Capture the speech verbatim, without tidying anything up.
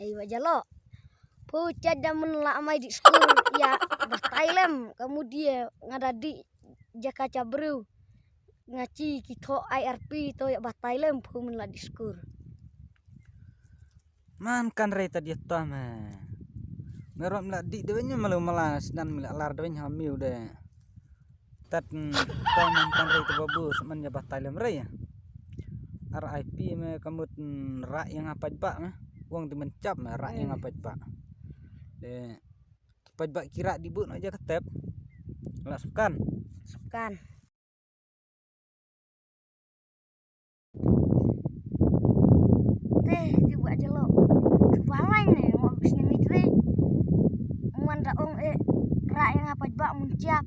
Iwa jalo. Phu chaj da men la mai di skur ya batai lem. Kamu dia ngada di jaka chabru. Ngachi ki tho I R P to ya batai lem phu men la di skur. Man kan rei ta dia ta me. Merom la di de wen malu mala snan mila lar de wen ha miu de. Tat, mm, ka man kan rei ta babu semen ya batai lem rei. R I P me kamut, mm, rak yang apa ba me. Wang di mencap me rak yang apa ba. De kipat ba kira di bu no aja ketep. La sukan. Sukan. Teh, cuba aja lo. Cuba lain nih, mau habis ini deh. Muan da ong eh rak yang apa ba muncap.